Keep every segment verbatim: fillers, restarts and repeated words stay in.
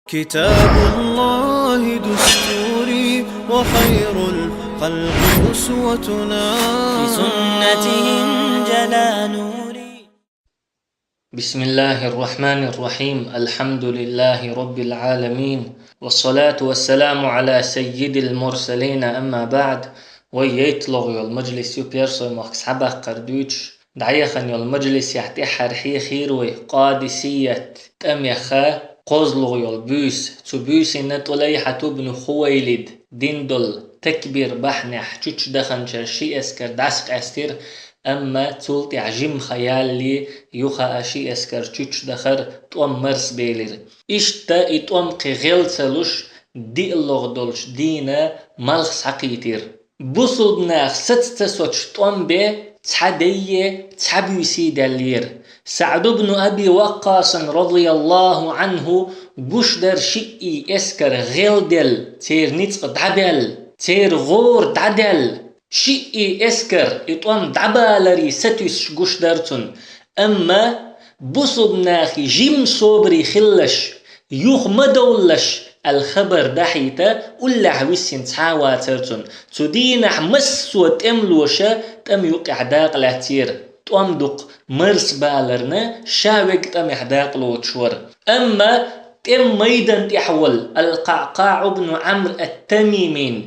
كتاب الله دستوري وخير الخلق أسوتنا. بسنته انجلى نوري. بسم الله الرحمن الرحيم. الحمد لله رب العالمين. والصلاة والسلام على سيد المرسلين. أما بعد. Вай яйтталуш йолу мажлис ю Персой махкахь схьабаккхар дуьйцуш. ДӀаяхана йолу мажлисехь тӀаьххьара хьехийра вай Къадисият тӀамех кхозлагӀа йолу буьйса. Цу буьйсанна ТӀулайхьат ибн Хувайлид дина долу такбир бахьанехь чучча даханчара ши эскар дӀасакъаьстира, амма цул тӀаьхьа жимма хан ялале юха а ши эскар чучча дахара тӀом марсабелира. Иштта и тӀом кхин гӀел ца луш, диълагӀа долчу дийнан малх схьакхийтира. Бусулба нах саца ца соцуш тӀом бен цхьа дайе, цхьа буьйсий даьллера. СаӀд ибн Аби Ваккъасан, радияллаху Ӏанху, гуш дара шиъ эскар гӀел делла, церан ницкъ дӀабаьлла, церан гӀора дӀадаьлла. Шиъ эскар и тӀом дӀабаларе сатуьйсуш гуш дара цунна. Амма бусулба нахе жимма собаре хилалаш, юха ма довлалаш аьлла хабар дахьийта, уллехь виссина цхьа а вацара цунна. Цу дийнахь массо а тӀемалоша тӀама юккъехь дакъа лаьцнера. ТӀом дукха марсабаларна ша верг тӀамехь дакъа лоцуш вара. Амма тӀеман майдан тӀехь волу Ал-КъаӀкъаӀ ибн Ӏамр ат-Тамимин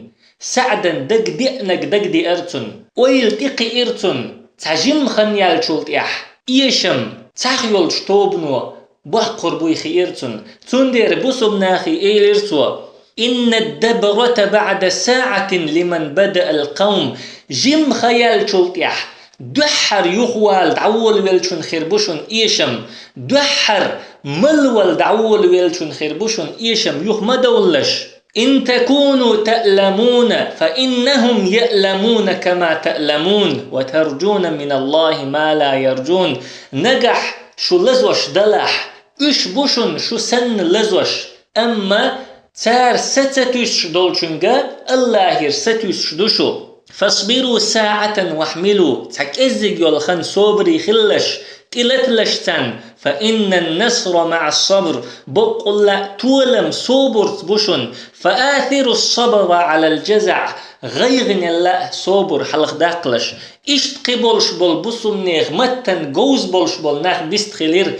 СаӀдан дагадеанарг дагадеара цунна. Ойла тӀекхиира цунна, цхьа жимма хан яьллачул тӀаьхьа эшам цхьаьна йолчу тобано боккхур буй хиира цунна. Цундела бусулба нахе элира цо: «إن الدبرة بعد ساعة لمن بدأ القوم». Жимма хан яьллачул тӀаьхьа дуьххьара юхавала дӀаволавеллачун хир бу шуна эшам, дуьххьара малавала дӀаволавеллачун хир бу шуна эшам, юха ма довлалаш. «إن تكونوا تألمون فإنهم يألمون كما تألمون وترجون من الله ما لا يرجون». Нагахь шу лазош далахь, уьш бу шуна шу санна лазош, амма цара са ца туьйсуш долчуьнга Аллахьера са туьйсуш ду шу. «فاصبروا ساعة واحملوا», цхьа кӀеззиг йолу хан собаре хилалаш, тӀелаталаш царна, «فإن النصر مع الصبر», баккъалла а толам собарца бу шуна, «فآثروا الصبر على الجزع», гӀайгӀанел а собар хьалха даккхалаш. Иштта кхин болуш болу бусулба нехан маттана говза болуш болу нах бистхилира.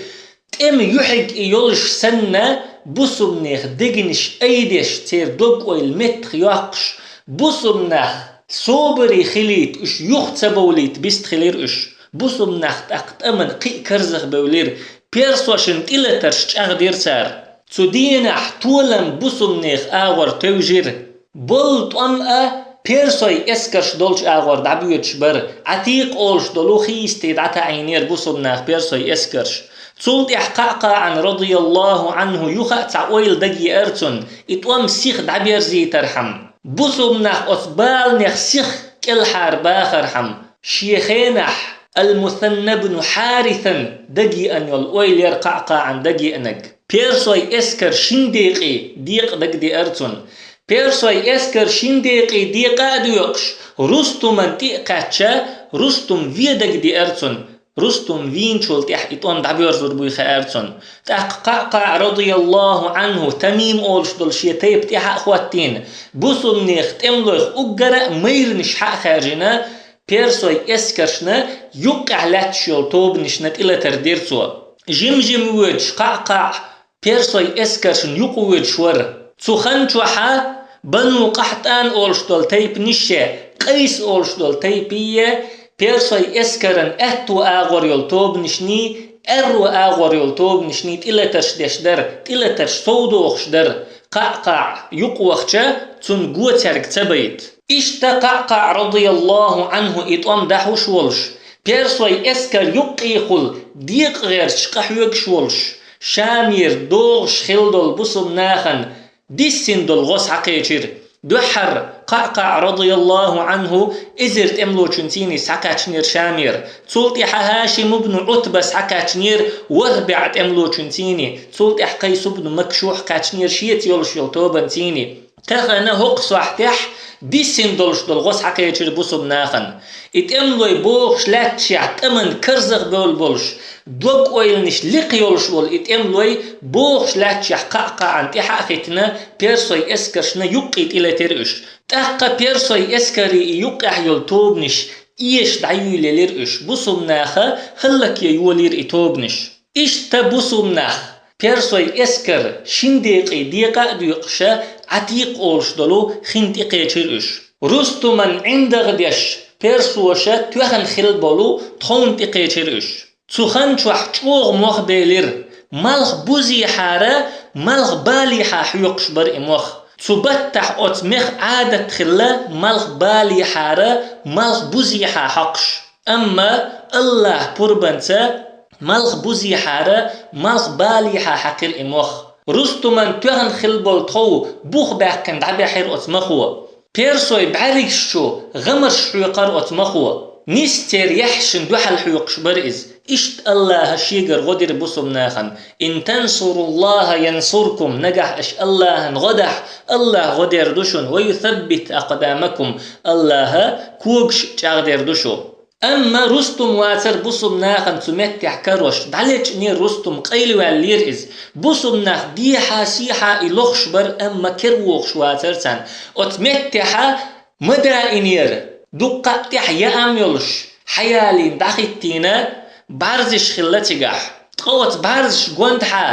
ТӀеман юьхьиг и йолуш санна, бусулба нехан дегнаш айдеш, церан дог-ойла меттах йоккхуш, бусулба нах собаре хилийта, уьш юха ца бовлийта бистхилира уьш. Бусулба нах тӀаккха тӀамна кхин а карзахбевлира, персошна тӀелатарш чӀагӀдира цара. Цу дийнахь толам бусулба нехан агӀор тевжира. Болу тӀом а персой эскарш долчу агӀор дӀабоьдуш бара, Ӏатикъ олуш долу хи йисте дӀатаӀийнера бусулба нах персой эскарш. Цул тӀаьхьа КъаӀкъаӀан, радияллаху Ӏанху, юха а цхьа ойла дагайеара цунна, и тӀом сиха дӀаберзийтархьама. Бусулба нах оцу баланех сиха кӀелхьара бахархьама. Шен хенахь Ал-Мусанна бну Хьарисан дагайеана йолу ойла яра КъаӀкъаӀан дагайеанарг. Персой эскар шин декъе декъа дагадеара цунна. Персой эскар шин декъе декъа а доькъуш, Рустуман тӀе а кхаьчча, Рустум вен дагадеара цунна. Рустум вийначул тӀаьхьа и тӀом дӀабоьрзур буй хаьара цунна. ТӀаккха КъаӀкъаӀ, радияллаху Ӏанху, Тамим олуш долу шен тайпа тӀаьхьа а хӀоттийна, бусулба нехан тӀемалойх уггара а майранаш хьа а хаьржина, персой эскаршна юккъехь лаьтташ йолу тобанашна тӀелатар дира цо. Жим-жима воьдуш КъаӀкъаӀ персой эскаршна юкъавоьдуш вара. Цу хан чохьа Бану КъахӀтӀан олуш долу тайпанаше, Къайс олуш долу тайпае, персой эскаран аьтту агӀор йолу тобанашний, аьрру агӀор йолу тобанашний тӀелатарш деш дара, тӀелатарш совдохуш дара. КъаӀкъаӀ юкъавахча, цунна го цаьрга ца байта. Иштта КъаӀкъаӀ, радияллаху Ӏанху, и тӀом дӀахьош волуш, персой эскар юккъехула декъа гӀерташ къахьоьгуш волуш, Шамера догӀуш хилла долу бусулба нахана диссина долу гӀо схьакхечира. Дуьххьара КъаӀкъаӀ, радияллаху Ӏанху, эзар тӀемалочуьнцийний схьакхаьчнера Шамера. Цул тӀаьхьа ХӀашим ибн Ӏутба схьакхаьчнера ворхӀ бӀе тӀемалочуьнцийний. Цул тӀаьхьа Къайс ибн Макшух кхаьчнера шеца йолуш йолу тобанцийний. Тахана хӀокху сохьтехь диссина долуш долу гӀо схьакхечира бусулба нахана. И тӀемалой бохуш лаьтташехь, тӀаман карзах бевлла болуш, дог-ойланаш лакха йолуш волу и тӀемалой бохуш лаьтташехь, кхаа-кхаана тӀаьхьа а хӀиттина, персой эскаршна юккъе тӀелетира уьш. ТӀаккха персой эскарийн и юккъехь йолу тобанаш эша дӀайуьйлаелира уьш, бусулба наха хӀаллакъе йолийра и тобанаш. Иштта бусулба нах, персой эскар шина декъий декъа а доькъуша, Ӏатикъ олуш долу хин тӀекхечира уьш. Рустуман ӀиндагӀ деш, персоша тоьхна хилла болу тховна тӀекхечира уьш. Цу хан чохь чӀогӀа мох белира, малх бузехьара, малх балехьа хьоькхуш бара и мох. Цу баттахь оцу мех Ӏадат хилла малх балехьара, малх бузехьа хьокхуш. Амма Аллахь пурбанца малх бузехьара, малх балехьа хьаькхира и мох. Рустуман тоьхна хилла болу тхов бух баьккхина дӀабаьхьира оцу махо. Персой бӀаьргаш чу гӀамарш хьоькхура оцу махо. Нисса церан яххьашна дуьхьал хьоькхуш бара иза. Иштта Аллаха шегара гӀо дира бусулба нахана: «Ин тансуруллаха янсуркум», нагахь аша Аллахана гӀо дахь, Аллаха гӀо дер ду шуна, «ва юсаббит акъдамакум», Аллаха когаш чӀагӀдер ду шу. Амма Рустум вацара бусулба нахана цу меттехь карош, дӀалечкъинера Рустум, къайлаваьллера иза. Бусулба нах дехьа-сехьа и лохуш бара, амма каравогӀуш вацара царна. Оцу меттехьа ма даинера, дуккха а тӀехь яам йолуш, хьаялийна дӀахӀиттийна бӀарзаш хилла цигахь. Ткъа оцу бӀарзаш гондахьа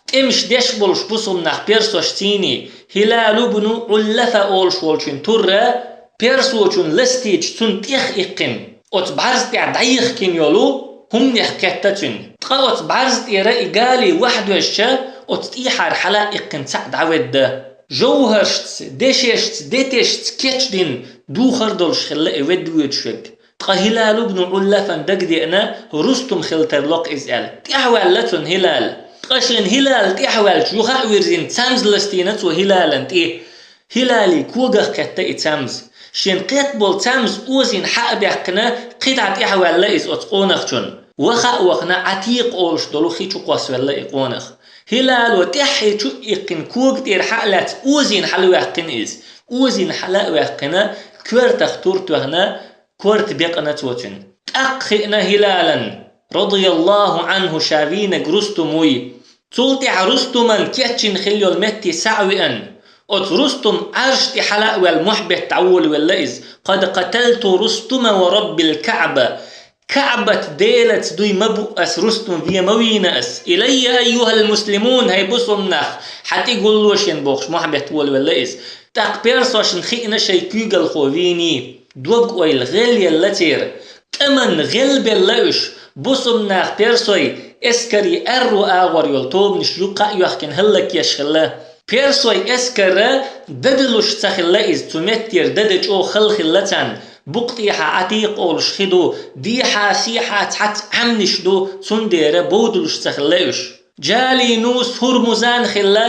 тӀемаш деш болуш бусулба нах персош цийний, ХӀилал ибн Ӏуллафа олуш волчун турра, персочун ластийча цунна тӀех иккхина, оцу бӀарза тӀехь дӀайихкина йолу хӀуманех кхетта цуьнан. Ткъа оцу бӀарза тӀера и гали ваьхьа доьжча, оцу тӀехьара хьала а иккхина цхьаъ дӀаведда. ЖовхӀаршца, дешешца, детешца кечдина духар долуш хилла и ведда воьдуш верг. Ткъа ХӀилал ибн Ӏуллафан дагадеана, Рустум хила тарло-кх иза аьлла. ТӀаьхьаваьлла цунна ХӀилал. Ткъа шен ХӀилал тӀаьхьаваьлча, юха а вирзина, цамза ластийна цо ХӀилалан тӀе. ХӀилали когах кхетта и цамза. Шен кхетта болу цамза озийна хьа а баьккхина, кхидӀа тӀаьхьаваьлла иза оцу къонахчунна. Ваха а вахана, Ӏатикъ олуш долу хи чу кхоссавелла и къонах. ХӀилало тӀаьххье чу а иккхина, кога тӀера хьа а лаьцна, озийна хьалаваьккхина иза. Озийна хьала а ваьккхина, коьртах тур тоьхна, корта бекъна цо цуьнан. ТӀаккха хиъна ХӀилалан, радияллаху Ӏанху, ша вийнарг Рустум вуй. Цул тӀаьхьа Рустуман кечйина хилла йолу метте схьа а веана, оцу Рустум Ӏарш тӀе хьала а ваьлла, мохь бетта дӀаволавелла иза: «Къад къаталту Рустума ва Раббил Каъба». Каъбат Делаца дуй ма бу ас, Рустум вен ма вийна ас. «Илайя, айюхал муслимун», хӀай бусулба нах, хьан тӀе гулло шена бохуш, мохь бетта волавелла иза. ТӀаккха персошна хиъна шайн куьйгалхо вийний. Дог-ойла гӀелъелла церан. ТӀаман гӀелбелла уьш, бусулба нах персой эскарийн аьрру агӀор йолу тобанаш юккъе а йоьхкина хӀаллакъеш хилла. Персой эскара дадалуш ца хилла иза, цу меттера дада чӀогӀа хала хилла царна, букъа тӀехьа Ӏатикъ олуш хи ду, дехьа-сехьа цхьацца Ӏаьмнаш ду, цундела бовдалуш ца хилла уьш. Джалинус, Хурмузан хилла,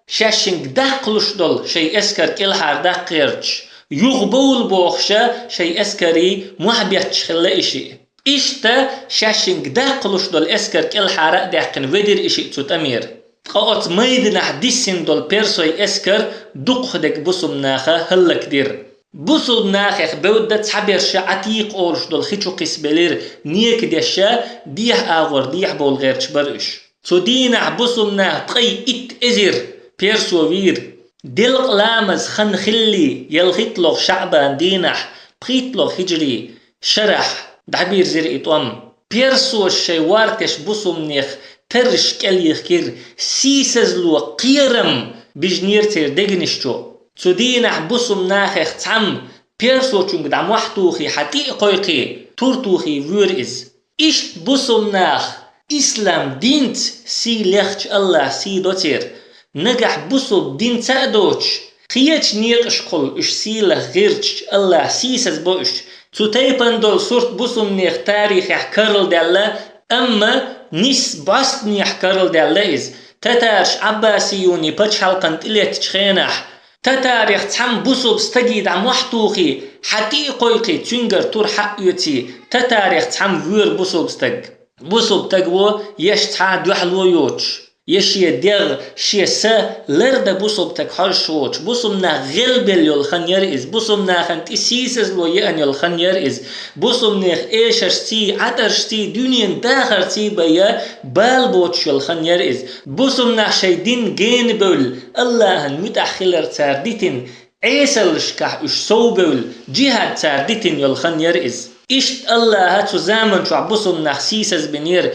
шаьшшинга даккхалуш долу шайн эскар кӀелхьара даккха гӀерташ, юха бовла бохуша шайн эскарийн мохь бетташ хилла и шиъ. Иштта шаьшшинга даккхалуш долу эскар кӀелхьара а даьккхина, ведира и шиъ цу тӀамера. Ткъа оцу майданахь диссина долу персой эскар дукхахдерг бусулба наха хӀаллакдира. Бусулба нахех бевдда цхьаберша Ӏатикъ олуш долу хи чу кхисбелира, нека деша, дехьа агӀор дехьа бовла гӀерташ бара уьш. Цу дийнахь бусулба нах ткъе итт эзар персо вийра. Делкъа ламаз хан хиллий, ялхитталгӀа шаӀбан дийнахь, пхийтталгӀа хиджрий шарахь дӀабирзира и тӀом. Персоша шайн вартеш бусулбанех тарраш кӀелйихкира, сийсазло, кхерам бижинера церан дегнаш чу. Цу дийнахь бусулба нахех цхьамма персочуьнга дӀа мохь тухий, хьа тӀе а кхойкхий, тур тухий вуьйра иза. Иштта бусулба нах ислам динца сий лехча, Аллахь сий до церан. Нагахь бусулба динца а доцуш, кхечу некъашкахула уьш сий лаха гӀерташ, Аллахь сийсаз бо уьш. Цу тайпана долу сурт бусулбанех тарихехь карладаьлла, амма нисса бӀостанехь карладаьлла иза. Татараш Ӏаббасиюний пачхьалкхана тӀелеттачу хенахь, татарех цхьамма бусулба стаге дӀа мохь тухий, хьа тӀе а кхойкхий, цуьнгара тур хьа а оьций, татарех цхьамма вуьйра бусулба стаг. Бусулба стаг ву еш цхьа а дуьхьало йоцуш, Я шен дегӀ, шен са лардан бусалба стаг хьожаш воцуш, бусалба нах гӀелбелла йолу хан яра иза, бусалба нахана тӀе сийсазло еана йолу хан яра иза, бусалбанех эшаршций, Ӏатаршций, дуьненан дахарций бен бала боцуш йолу хан яра иза. Бусалба нах шайн дин гена бевлла, Аллахьан муьтӀахь хилар цара дитина, Ӏесаллашкахь уьш совбевлла, джихӀад цара дитина йолу хан яра иза. Иштта Аллахьа цу заман чохь бусалба нах сийсазбинера.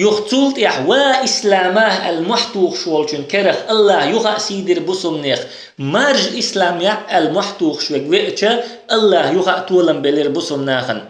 Юха цул тӀаьхьа «Ва ислама» аьлла мохь тухуш волчун керах Аллахьа юха а сий дира бусалбанех. Маржа ислам яӀ аьлла мохь тухуш верг веача, Аллахьа юха а толам белира бусалба нахана.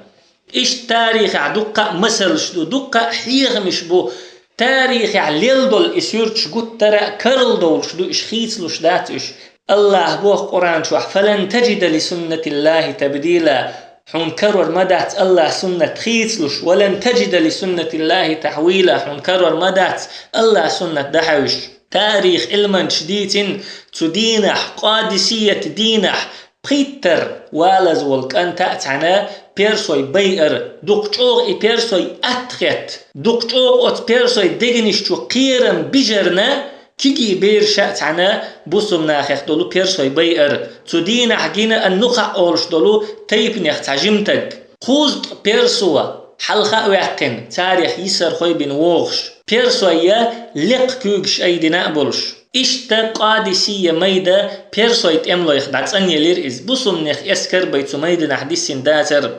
Иштта тарихехь дуккха а масалш ду, дуккха а хьехамаш бу. Тарихехь лелла долу и суьрташ гуттара а карладовлуш ду, уьш хийцалуш дац уьш. Аллахьа боху Къуръан чохь: «Фалан таджида ли суннатиллахи табдила». Хьуна карор ма дац Аллахьа суннат хийцалуш, «Ва лан таджида ли суннатиллахи тахьвила», хьуна карор ма дац Аллахьа суннат дӀахьаьвсаш. Тарих Ӏилманчаша дийцина, цу дийнахь, къадисият дийнахь, пхийттара валаза волу кӀанта а цхьаьна персой байар, дукха чӀогӀа и персой атта хетта, дукха чӀогӀа оцу персой дегнаш чу кхерам бижарна, кегий бераш а цхьаьна бусалба нахех долу персой байар, цу дийнахь гина ан-Нухаъ олуш долу тайпанех цхьа жима стаг. Кхузткъа персо хьалха а ваьккхина, царех йисархой бина вогӀуш, персой я лекха куьйгаш айдина а болуш. Иштта Къадисия майда персой тӀемалойх дӀацӀанъелира иза, бусалбанех эскар бен цу майданахь диссина дацара.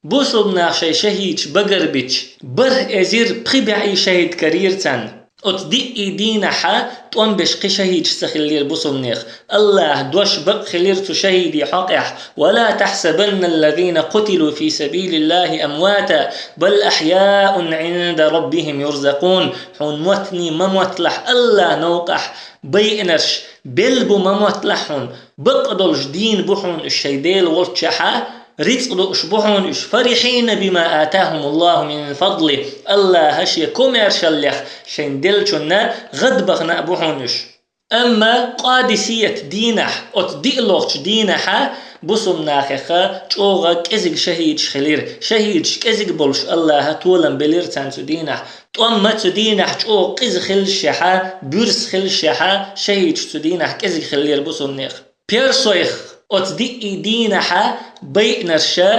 Бусалба нах шайн шахӀидаш багарбича, бархӀ эзар пхи бӀе шахӀид карийра царна. Оцу диъ дийнахьа тӀом беш кхин шахӀидаш ца хиллера бусалбанех. Аллахьан дош бакъ хилира цу шахӀидийн хьокъехь: «Ва ла тахьсабанна аллазина къутилу фи сабилиллахи амвата, бал ахьяун Ӏинда раббихим юрзакъун». Хьуна моттаний ма мотталахь Аллахьан новкъахь байинарш, белла бу ма мотталахь хьуна, бакъдолуш дийна бу хьуна уьш шайн Дела волччехьа, рицкъ дууш бу хьуна уьш, «фарихьина бима атахьумуллаху мин фадли», Аллахьа шен комаьршаллех шайна деллачунна гӀадбахана а бу хьуна уьш. Амма Къадисият дийнахь, оцу диъ лохучу дийнахьа, бусалба нахеха чӀогӀа кӀезиг шахӀидаш хилира. ШахӀидаш кӀезиг болуш Аллахьа толам белира царна цу дийнахь. ТӀом ма цу дийнахь чӀогӀа къиза хилшехьа, буьрса хилшехьа, шахӀидаш цу дийнахь кӀезиг хиллера бусалбанех. Персойх оцу диъ дийнахьа байинарша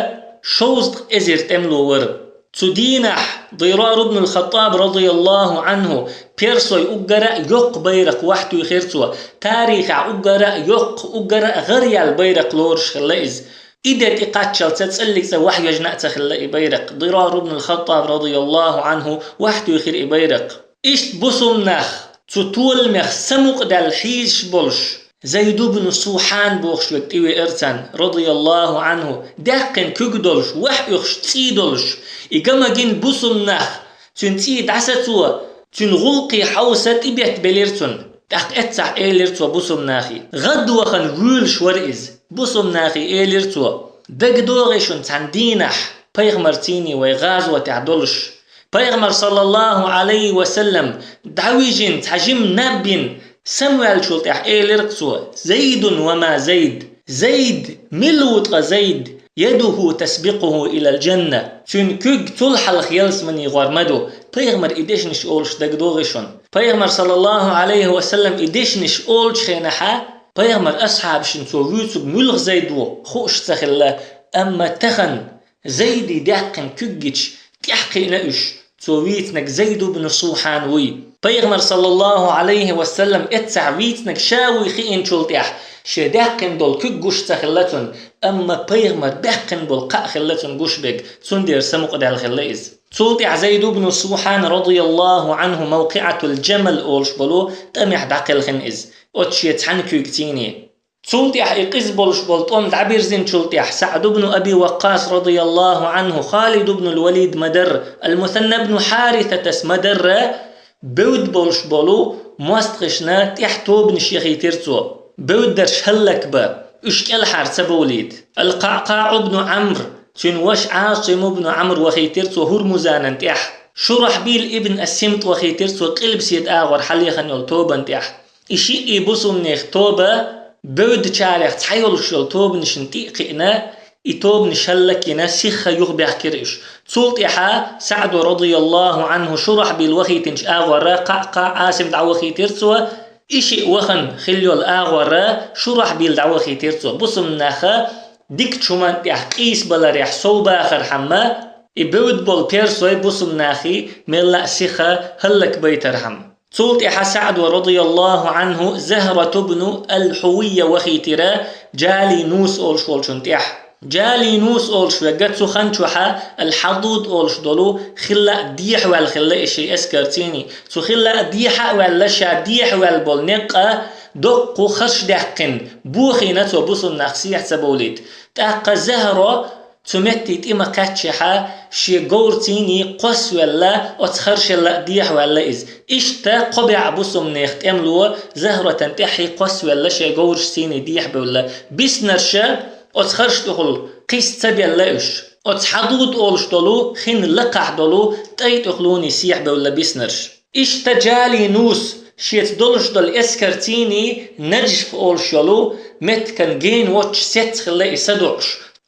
шовзткъа эзар тӀемало вара. Цу дийнахь Дирар ибн ал-Хаттаб, радияллаху Ӏанху, персой уггара а йоккха байракх вахьтуьйхира цо. Тарихехь уггара а йоккха, уггара а гӀар яьлла байракх лоруш хилла иза. И де тӀекхаччалца цӀаллиг цӀа вахьйожна а ца хилла и байракх. Дирар ибн ал-Хаттаб, радияллаху Ӏанху, вахьтуьйхира и байракх. Иштта бусалба нах цу толамех самукъадаьлла хьийзаш болуш, Зайд ибн Сухьан бохуш верг тӀевеара царна, радияллаху Ӏанху, даьккхина куьг долуш, вахь оьхуш цӀий долуш. И ган ма гина бусалба нах, цуьнан цӀий дӀасацо, цуьнан гӀуллакхе хьовса тӀебеттабелира цунна. ТӀаккха эццахь элира цо бусалба нахе: «ГӀадвахана вуьйлуш вара иза». Бусалба нахе элира цо: «ДагадогӀий шуна цхьана дийнахь, пайхамарций вай гӀазотехь долуш, пайхамар, саллаллаху Ӏалайхи ва саллам, дӀавижина цхьа жима наб йина, самаваьллачул тӀаьхьа элира цо: „Зайдун ва ма Зайд“. Зайд, мила ву ткъа Зайд? Ядуху тасбикъуху илал джанна. Цуьнан куьг цул хьалха ялсамане гӀур ма ду». Пайхамар и дешнаш олуш дагадогӀий шуна? Пайхамар, саллаллаху Ӏалайхи ва саллам, и дешнаш олучу хенахьа, пайхамар асхьабашна цо вуьйцург муьлха Зайд ву хууш ца хилла, амма тахана Зайди даьккхина куьг гича, тӀаьхьакхиъна уьш, цо вийцинарг Зайд ибн Сухьан вуй. Пайхамар, саллаллаху Ӏалайхи ва саллам, эццахь вийцинарг ша вуй хиъначул тӀаьхьа, шен даьккхина долу куьг гуш ца хилла цунна, амма пайхамар баьккхина болу кхаъ хилла цунна гуш берг, цундела самукъадаьлла хилла иза. Цул тӀаьхьа Зайд ибн Сухьан, радияллаху Ӏанху, Мавкъиъатул Джамал олуш болу тӀамехь дӀакхелхина иза, оцу шен цхьана куьйгаций. Цул тӀаьхьа и къиза болуш болу тӀом дӀабирзинчул тӀаьхьа СаӀд ибн Аби Ваккъас, радияллаху Ӏанху, Халид ибн ал-Валид ма-дарра, ал-Мусанна ибн Хьарисатас ма-дарра, бевдда болуш болу мостагӀашна тӀехь тобанаш яхийтира цо, бевддарш хӀаллакбан, уьш кӀелхьара ца бовлийта. Ал-КъаӀкъаӀ ибн Ӏамр, цуьнан ваша Ӏасим ибн Ӏамр вахийтира цо Хурмузанан тӀехь. Шурахьбил ибн ас-Симт вахийтира цо Къилбаседа агӀор хьалехана йолу тобанна тӀехь. И шиъ бусалбанех тоба бевддачарех цхьа йолуш йолу тобанашна тӀе а кхиъна, И тобанаш хӀаллакйина, сиха юхабаьхкира уьш. Цул тӀаьхьа СаӀда, радияллаху Ӏанху, Шурахьбил вахийтинчу агӀора кхаа-кхаа Ӏасим дӀавахийтира цо. И шиъ вахана хилла йолу агӀора Шурахьбил дӀавахийтира цо. Бусалба наха дикачу хӀуманна тӀехь къийсабаларехь совбахархьама, и бевдда болу персой бусалба нахе мелла а сиха хӀаллакбайтархьама. Цул тӀаьхьа СаӀда, радияллаху Ӏанху, Захрату бну ал-Хьувайя вахийтира Джалинус олуш волчунна тӀехь. Джалинус олуш верг цу хан чохь ал-Хьадуд олуш долу хилла а дехьаваьлла хилла и шен эскарций. Цу хилла а дехьа а ваьлла, ша дехьаваьлла болу некъ а доккха харш даьккхина, бохийна цо бусалба нах сехьа ца бовлийта. ТӀаккха Захра цу метте тӀе ма-кхаьччехь, шен говрций кхоссавелла, оцу харшалла а дехьаваьлла иза. Иштта кхо бӀе бусалба нехан тӀемало Захратан тӀаьхье кхоссавелла, шен говрашций дехьабевлла. Биснарш оцу харш тӀехула кхисса ца белла уьш. Оцу Хьадуд олуш долу хин лакхахь долу тӀай тӀехула сехьабевлла биснарш. Иштта Джалинус шеца долуш долу эскарций Наджф олуш йолу меттиган гена воцчу сецна хилла и садоӀуш.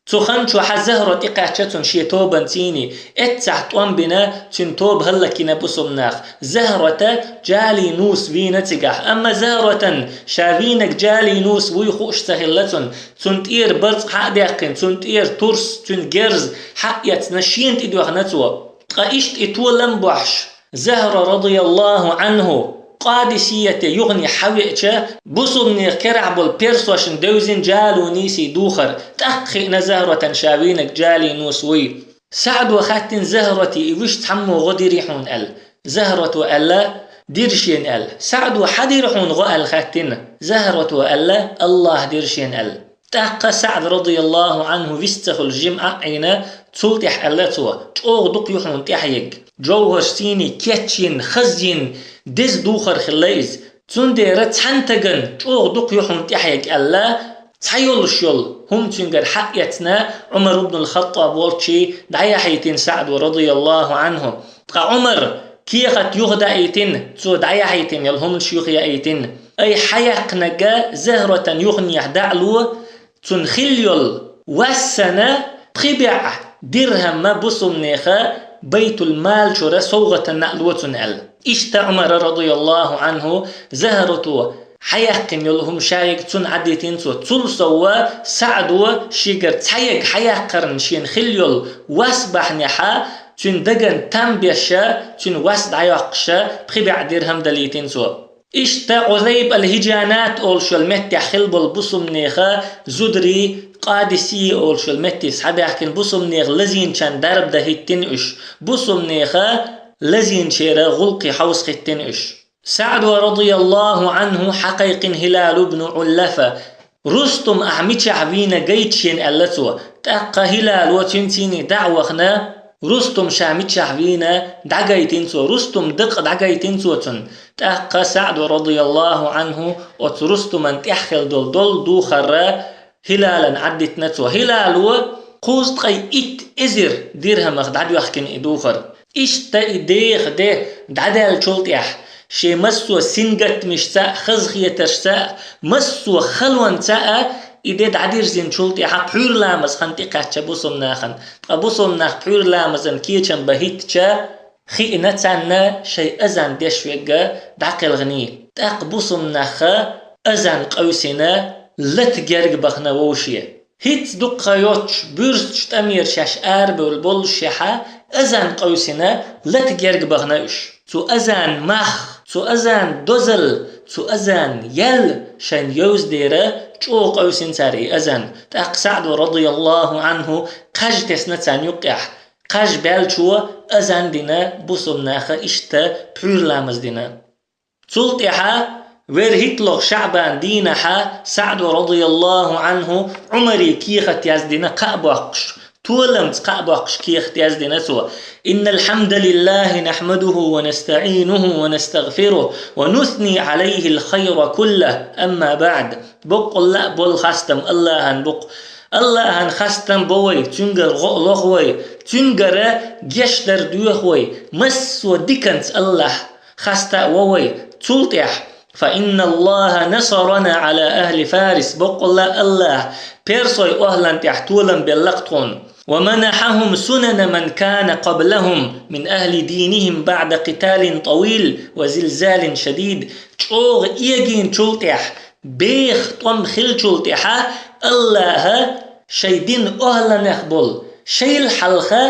Цу хан чохь Захра тӀекхаьчча цунна шен тобанций, эццахь тӀом бина, цуьнан тоба хӀаллакйина бусалба нах. Захрата Джалинус вийна цигахь. Амма Захратан ша вийнарг Джалинус вуй хууш ца хилла цунна. Цунна тӀера барзкъа хьа а даьккхина, цунна тӀера турс, цуьнан герз хьа а эцна, шена тӀедоьхна цо. Ткъа иштта и толам бохьуш, Захра, радияллаху Ӏанху, Къадисияте юхане хьавеача, бусалба нехан керахь болу персошна девзина Джалунисин духар, тӀаккха хиъна Захратан ша вийнарг Джалинус вуй. СаӀда хаьттина Захрате, и вуьш цхьаммо гӀо дирий хьуна аьлла. Захрата аьлла: «Дира шена», аьлла. СаӀда: «Хьан дира хьуна гӀо?» аьлла хаьттина. Захрата аьлла: «АллахӀа дира шена», аьлла. ТӀаккха СаӀд, радияллаху Ӏанху, вист ца хуьлуш жимма а Ӏийна, цул тӀаьхьа аьлла цо: «ЧӀогӀа ду-кх хьуна тӀаьхьаерг. Джовхаршций кечйина, хазйина, деза духар хилла иза. Цундела цхьана стагана чӀогӀа ду-кх хьуна тӀаьхьаерг», аьлла, цхьа йолуш йолу хӀума цуьнгара хьа а эцна, Ӏумар ибн ал-Хаттаб волчу дӀаяхьийтина СаӀда, радияллаху Ӏанху. Ткъа Ӏумар кехат юхадаийтина, цо дӀаяхьийтина йолу хӀуманаш юхаяийтина. Ай, хьаяьккхинарг Захратан юханехьа дӀа а ло, цунна хилла йолу вас санна, пхи бӀе дирхӀам бусалба нехан байтул-мал чуьра совгӀатана а ло цунна аьлла. Иштта Ӏумара, радияллаху Ӏанху, Захрата хьаяьккхина йолу хӀума шайиг цунна Ӏадитина цо. Цул сов СаӀда шигара цхьаерг хьаяккхарна шена хилла йолу вас бахьанехьа, цуьнан дагна там беша, цуьнан вас дӀайоккхуша, пхи бӀе дирхӀам далийтина цо. Иштта Ӏузайб ал-ХӀижанат олуш йолу меттехь хилла болу бусалба нехан зударий, Къадисия олуш йолу метте схьабаьхкина, бусалба нехан лазийначарна дарба дан хӀиттина уьш. Бусалба нехан лазийначеран гӀуллакхе хьовса хӀиттина уьш. СаӀда, радияллаху Ӏанху, хьакхайкхина ХӀилал ибн Ӏуллафа: «Рустум ахь мичахь вийна гайта шена», аьлла цо. ТӀаккха ХӀилала цуьнций дӀа а вахана, Рустум ша мичахь вийна дӀагайтина цо, Рустум дакъа дӀагайтина цо цунна. ТӀаккха СаӀда, радияллаху Ӏанху, оцу Рустуман тӀехь хилла долу долу духар ХӀилалан Ӏадитина цо. ХӀилала кхузткъе итт эзар дирхӀамах дӀадоьхкина и духар. Иштта и деха де дӀадаьллачул тӀаьхьа, шен массо а сингаттамашца а, хазахетаршца а, массо а халонца а и де дӀадирзинчул тӀаьхьа пхьуьйра ламаза хан тӀекхаьчча бусалба нахана. Ткъа бусалба нах пхьуьйра ламазан кечам бан хӀиттича, хиъна царна шайн азан деш верг дӀакхелхиний. ТӀаккха бусалба нах азан къевсина лата герга бахана вовше. ХӀинца дуккха йоццуш буьрсачу тӀамера шаьш арабевлла боллушехьа, азан къевсина лата герга бахана уьш. Цу азан мах, цу азан дозалла, цу азан ял шайна евзадера чӀогӀа къевсина цара и азан. ТӀаккха СаӀда, радияллаху Ӏанху, кхаж тесна царна юккъехь. Кхаж баьлчо азан дина, бусалба наха иштта пхьуьйра ламаз дина. Цул тӀаьхьа вер хӀитталгӀа ШаӀбан дийнахьа СаӀда, радияллаху Ӏанху, Ӏумаре кехат яздина кхаъ боккхуш, толамца кхаъ боккхуш кехат яздина цо: «إن الحمد لله نحمده ونستعينه ونستغفره ونثني عليه الخير كله، أما بعد». Боккъалла а болу хастам АллахӀан бу-кх. АллахӀан хастам бо вай, цуьнгара гӀо а лоху вай, цуьнгара гечдар доьху вай, массо а диканца АллахӀ хаста а во вай. Цул тӀаьхьа فإن الله نصرنا على أهل فارس. Боккъала Аллахӏа персой охӏлан тӏехь толам белла-кх тхуна. ومنحهم سنن من كان قبلهم من أهل دينهم بعد قتال طويل وزلزال شديد. ЧӀогӏа эгийначул тӏехь, беха тӏом хиллачул тӏехьа Аллахӏа шайн дин охӏланех болу, шайл хьалха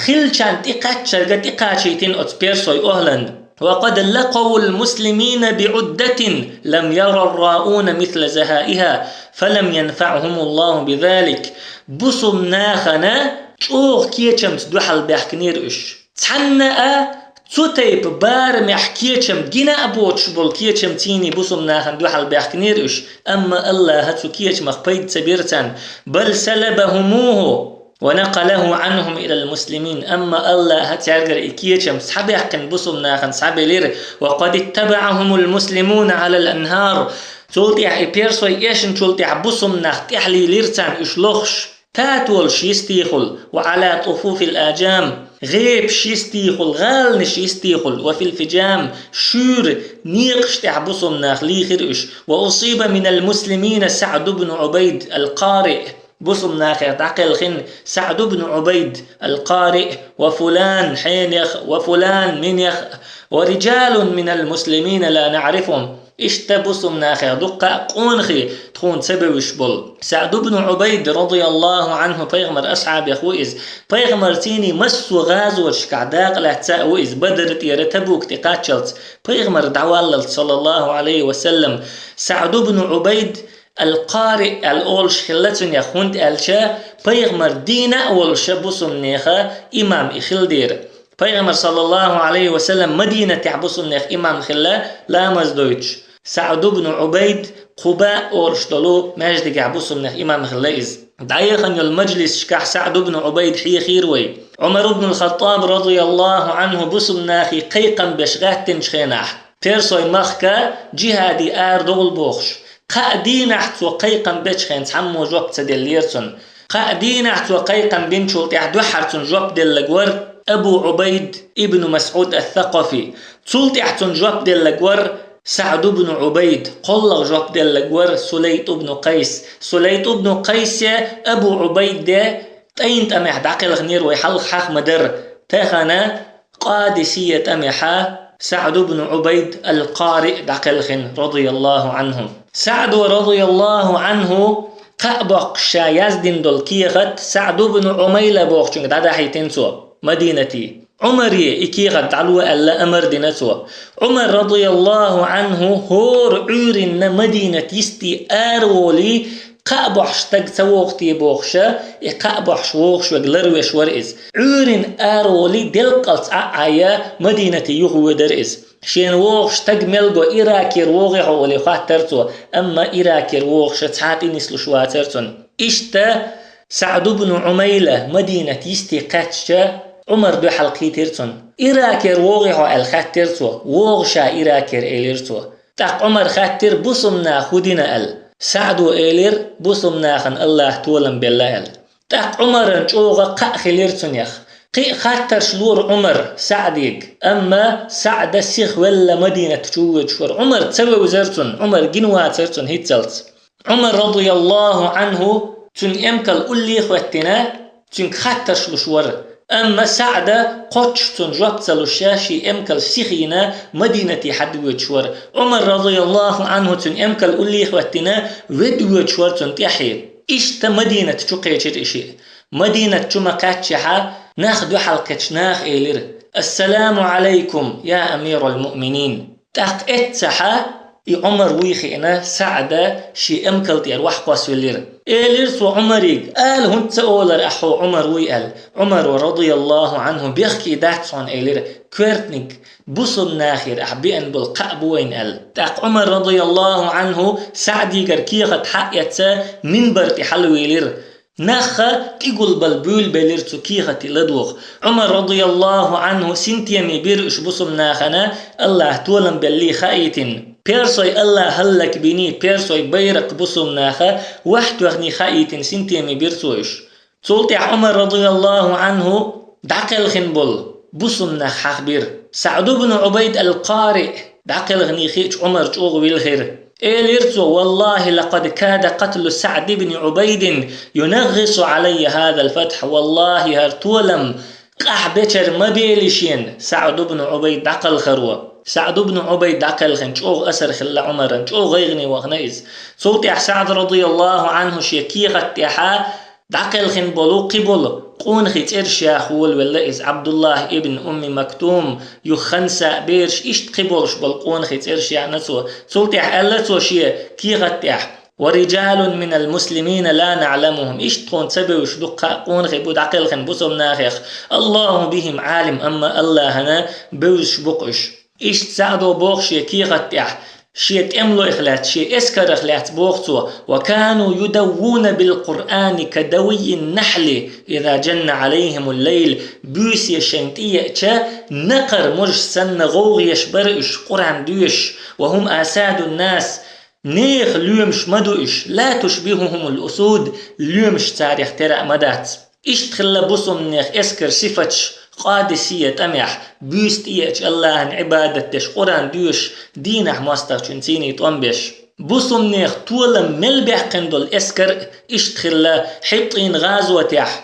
хиллачарна тӏекхаччарга тӏекхачийтина оцу персой охӏлан. وقد لقوا المسلمين بعدة لم ير الراؤون مثل زهائها فلم ينفعهم الله بذلك. Бусулба нахана чӀогӀа кечамца дуьхьал баьхкинера уьш. Цхьанна а цу тайпа барамехь кечам гина а боцуш болу кечамций бусулба нахана дуьхьал баьхкинера уьш, амма Аллаха цу кечамах пайда ца бира царна. بل سلبهموه ونقله عنهم إلى المسلمين. Амма Аллаха цаьргара и кечам схьабаьккхина бусулба нахана схьабелира. وقد اتبعهم المسلمون على الأنهار. Цул тӀаьхьа и персой эшначул тӀаьхьа бусулба нах тӀаьхьалелира царна уьш лохуш, татолаш йистехула, وعلى طفوف الآجام, гӀепаш йистехула, гӀаланаш йистехула, وفي الفجام, шуьйра некъаш тӀехь бусулба нах лийхира уьш. وأصيب من المسلمين سعد بن عبيد القارئ. Бусулба нахех дӀакхелхина СаӀд ибн Ӏубайд ал-Къариъ, ва фулан хьенех, ва фулан минех, ва риджалун минал муслимина ла наърифухум. Иштта бусулба нахех дуккха а къонахий тхуна ца бевзаш болу. СаӀд ибн Ӏубайд, радияллаху Ӏанху, пайхамар асхьабех ву иза. Пайхамарций массо а гӀазоташкахь дакъа лаьцна а ву иза, Бадр тӀера, Табук тӀе кхаччалц, пайхамар дӀаваллалц, саллаллаху Ӏалайхи ва саллам. СаӀд ибн Ӏубайд Ал-Къари аьлла олуш хилла цунех, хӀунда аьлча пайхамар дийна а волуша бусулбанеха имам и хилла дера. Пайхамар, саллаллаху Ӏалайхи ва саллам, Мадинатехь бусулбанех имам хилла ламаз дойтуш. СаӀд ибн Ӏубайд Къуба олуш долу маьждигехь бусулбанех имам хилла иза. ДӀаяхана йолу мажлисашкахь СаӀд ибн Ӏубайд хьехийра вай. Ӏумар ибн ал-Хаттаб, радияллаху Ӏанху, бусулбанахий кхайкхам беш гӀаьттинчу хенахь, персой махка джихаде арадовла бохуш, кхаа дийнахь цо кхайкхам бечу хен цхьаммо жоп ца деллера цунна. Кхаа дийнахь цо кхайкхам бинчул тӀаьхьа дуьххьара цунна жоп деллаг вара Абу Ӏубайд ибн МасӀуд ас-Сакъафи. Цул тӀаьхьа цунна жоп деллаг вара СаӀд ибн Ӏубайд, кхоллагӀа жоп деллаг вара Сулайт ибн Къайс. Сулайт ибн Къайсе, Абу Ӏубайде тӀайн тӀамехь дӀакхелхинера вай хьалха хьаха ма-дарра. Тахана Къадисия тӀамехьа СаӀд ибн Ӏубайд ал-Къари дӀакхелхина, радияллаху Ӏанху. СаӀдо, радияллаху Ӏанху, кхаъ боккхуш ша яздина долу кехат СаӀд ибн Ӏумайла бохучуьнга дӀадахьийтина цо, Мадинатий. Ӏумаре и кехат дӀало аьлла амар дина цо. Ӏумар, радияллаху Ӏанху, хӀора Ӏуьйранна Мадинат йисте араволий, кхаъ бохьуш стаг ца вогӀу те бохуша, и кхаъ бохьуш вогӀуш верг ларвеш вара иза. Ӏуьйранна араволий, делкъалц Ӏа а Ӏайя, Мадинате юхавоьдара иза. Шена вогӀуш стаг мел го, Иракера вогӀий хьо олий хоттара цо, амма Иракера вогӀуша цхьа а тӀе нислуш вацара цунна. Иштта СаӀд ибн Ӏумайла Мадинат йисте кхаьчча, Ӏумар дуьхьал кхийтира цунна. Иракера вогӀий хьо аьлла хаьттира цо, вогӀу ша Иракера, элира цо. ТӀаккха Ӏумар хаьттира, бусулбанах хӀун дина аьлла. СаӀдо элира, бусулбанахана Аллаха толам белла аьлла. ТӀаккха Ӏумаран чӀогӀа кхаъ хилира цунех. Кхин а хаттарш лора Ӏумар СаӀдига, амма СаӀда сиха велла Мадинат чу воьдуш вара. Ӏумар ца вевзара цунна, Ӏумар гина вацара цунна хӀинццалц. Ӏумар, радияллаху Ӏанху, цуьнан эмкал уллий а хӀоьттина, цуьнга хаттарш луш вара. Амма СаӀда кхоччуш цунна жоп ца луш, шен эмкал сиха йина, Мадинате хьадвоьдуш вара. Ӏумар, радияллаху Ӏанху, цуьнан эмкал уллий а хӀоьттина, ведда воьдуш вара цунна тӀаьхье. Иштта Мадинат чу кхечира и шиъ. Мадинат чу ма-кхаьччехьа, нах дуьхьал кхечу наха элира: «Ассаламу Ӏалайкум, я амирал муъминин». ТӀаккха эццахьа и Ӏумар вуй хиъна, СаӀда шен эмкал тӀера охьакхоссавеллера. Элира цо Ӏумарига: «Ала хӀунда ца олара ахьа хьо Ӏумар вуй?» – аьлла. Ӏумаро, радияллаху Ӏанху: «Бехке дац хьуна, – элира, – коьртаниг бусулбанахера ахьа беана болу кхаъ бу вайна», – аьлла. ТӀаккха Ӏумар, радияллаху Ӏанху, СаӀдигара кехат хьаэцна, минбар тӀе хьалавийлира. Нахха тӀегулбала буьйлабелира цу кехате ладогӀа. Ӏумар, радияллаху Ӏанху, синтеме бира уьш бусулбанахана, Аллаха толам беллий хаийтина. Персой Аллаха хӀаллакбиний, персой байракх бусулбанаха вахтоьхний хаийтина, синтеме бира цо уьш. Цул тӀаьхьа Ӏумар, радияллаху Ӏанху, дӀакхелхина болу бусулбанах хьахбира. СаӀд ибн Ӏубайд ал-Къари ДӀакхелхинехь Ӏумар чӀогӀа вилхира. Элира цо: «والله لقد كاد قتل سعد بن عبيد ينغص علي هذا الفتح». ВаллахӀи, хӀара толам къахьбечар ма бели шена СаӀд ибн Ӏубайд дӀакхалхаро. СаӀд ибн Ӏубайд дӀакхелхина чӀогӀа асар хилла Ӏумарна, чӀогӀа гӀайгӀане вахана иза. Цул тӀаьхьа СаӀд, радияллахӀу Ӏанху, шен кехат тӀехьа дӀакхелхина болу кхин болу къонахий цӀераш яха волавелла иза: Ӏабдуллахь ибн Умми Мактум, юха Ханса бераш, иштта кхин болуш болу къонахий цӀераш яьхьна цо. Цул тӀаьхьа аьлла цо шен кехат тӀехь: «ورجال من المسلمين لا نعلمهم». Иштта тхуна ца бевзаш дуккха а къонахий бу дӀакхелхина бусалбанахех. «الله بهم عالم», амма АллахӀана бевзаш бу-кх уьш. Иштта СаӀдо боху шен кехат тӀехь, шен тӀемалойх лаьцна, шен эскарах лаьцна боху цо: «وكانوا يدوون بالقرآن كدو النحل إذا جن عليهم الليل». Буьйса шайна тӀееача, накхара можаш санна гӀовгӀа еш бара уьш, Къуръан доьшуш: «وهم أساد الناس». Нехан лоьмаш ма ду уьш, «لا تشبههم الأسود», лоьмаш царех тера а ма дац. Иштта хилла бусалбанех эскар сифаташ Къадисия тӀамехь, буьйса тӀееача АллахӀан Ӏибадат деш, Къуръан доьшуш, дийнахь мостагӀчун цӀийнан тӀом беш. Бусалбанех толам мел баьккхина долу эскар а иштта хилла ХӀиттӀин гӀазотехь.